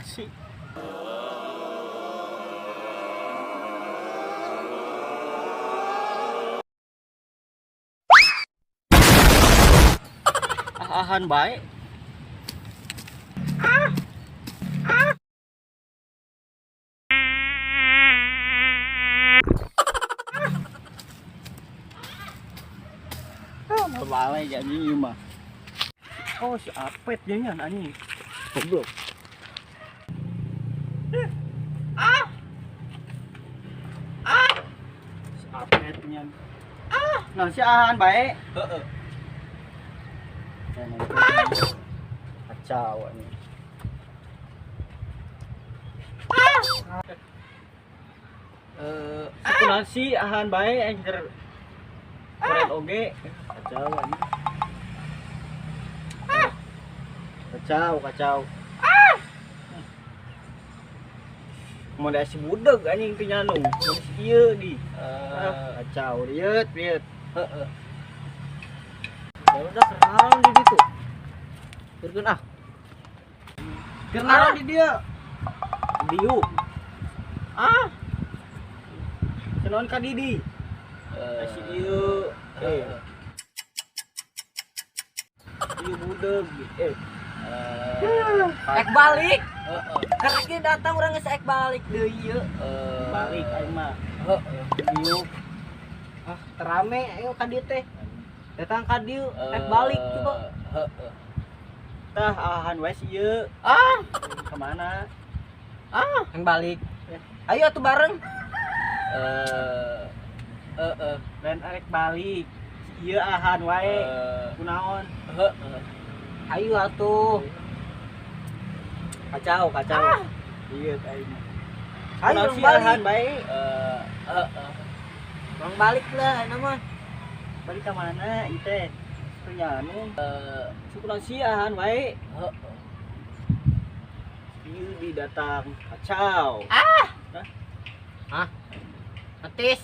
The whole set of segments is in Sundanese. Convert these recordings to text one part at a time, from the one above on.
Basi. Ah-ahan bae. Ah, balik anjing ieu mah. Oh, si Apet nya anjing. Goblok. Ah. Ah. Si Apet nya. Ah, nah si ahan bae. Heeh. Kacau anjing. Eh, Kunaon sih ahan bae aing keur keren oge. Kacau anjing. Kacau, kacau. Mau da si budeg anjing teu nyanung. Mun si ieu di. Ah, kacau, rieut, rieut. Heeh. Ya udah kenalan di ditu. Turkeun ah. Kenalan di dia. Diuk. Ah. Kenalan ka Didi. Si ieu. Eh. Ieu budeg. Eh. Ek balik. Heeh. Karena datang urang geus ek balik deui ieu. Balik aing mah. Heeh. Diuk. Ah, terame ayo ka dieu teh. Datang ka dieu ek balik coba. Heeh. Tah ahan wae si ieu. Ah, Kemana? ah, yang balik. Ayo atuh bareng. Heeh. Lain arek balik. Si ieu ahan wae. Kunaon? Heeh. Ayo atuh. Kacau, kacau. Ieu aing mah. Ayo Kunaon urang si balik. ahan bae? Heeh. Urang balik lah ayeuna mah. Balik ka mana ieu teh? Teu nyanung. Kunaon si ahan wae? Heeh. Ieu di datang. Kacau. Ah. Metis.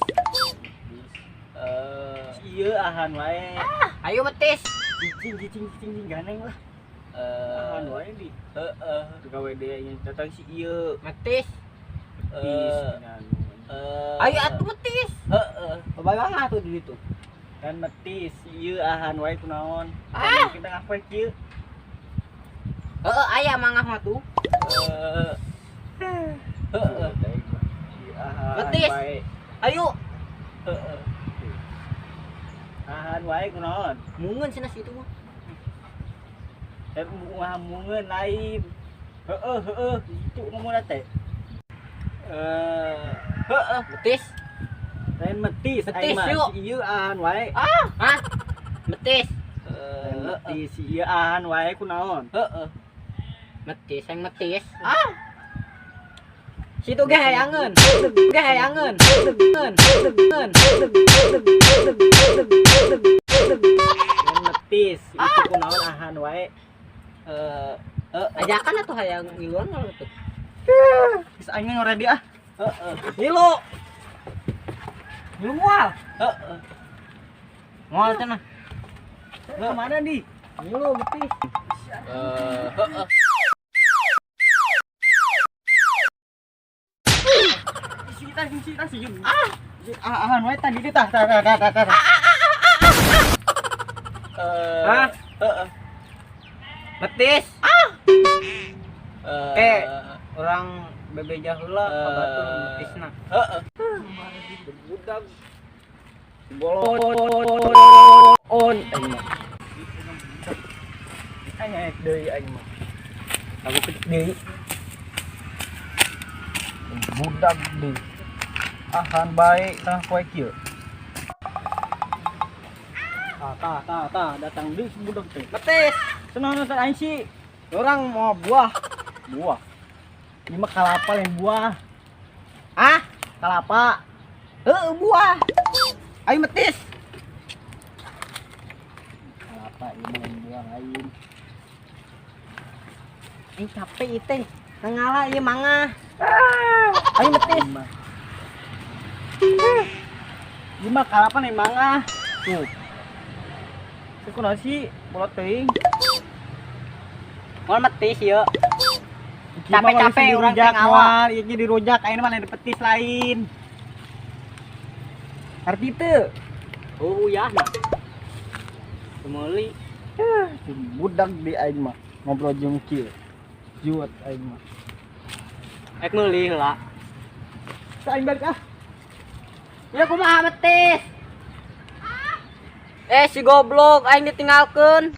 Si ieu ahan wae. Ayo metis. Cicing, cicing, cicing, cicing ganeng lah. Ahan wae di. Heeh. Gawe deui nya datang si ieu. Metis. Metis nyanung. Ayo atuh metis. Heeh. Babayang atuh di ditu. Dan metis si ieu ahan wae kunaon. Ah. Kita ngapain kieu? Heeh, aya mangah mah tuh. Heeh. Ahan Metis. wae. Ayo. Heeh. Ahan wae kunaon. Mungeun cenah situ mah. Dan ulah mungeun lain. Heeh, heeh, itu ngomongna teh. Heeh. Metis. Lain metis Metis, aing mah. yuk. Si ieu ahan wae. Hah? Metis. Lain metis si ieu ahan wae kunaon. Heeh. Metis, yang metis. Ah. Situ ge hayangeun. Ge hayangeun. Ngeun, ngeun. Lain metis itu kunaon ahan wae. Heeh. Ajakan atuh hayang ngiluan kalau tuh. Geus aing ngora dia ah. Heeh. Ngilu. Ngilu moal. Heeh. Moal cenah. Kemana di? Ngilu metis. Heeh. Si ta si ah. Ahan wae tadi tah tah tah tah tah. Hah? Heeh. Metis. Ah. Orang bebeja heula ka batur metisna. Heeh. Budak. Bolon on aing mah. Aing naik deui aing mah. Aku ketik deui. Budak deui. Ahan bae tah poe kieu. Tah tah tah tah datang deui si budak teh. Metis. Senang nonton aing sih. Orang mau buah. Buah. Ini mah kalapa lain buah. Ah? Kalapa. Heeh, buah. Ayo metis. Kalapa ini mah lain buah lain. Aing capek ieu teh. Ngala ieu mangah. Ayo metis. Ini mah. Ini mah kalapa lain mangga. Tuh. Itu kunaon sih? Bolot teuing. Moal metis ieu. Capek-capek urang teh dirujak ngawa. Moal, ieu ge dirujak ayeuna mah lain petis lain. Arti teu? Oh ya. Meuli. Si budak di aing mah ngobrol jeung kieu. Juot aing mah. Ek meuli heula. Aing balik ah. Ya kumaha metis? Eh, si goblok aing ditinggalkeun.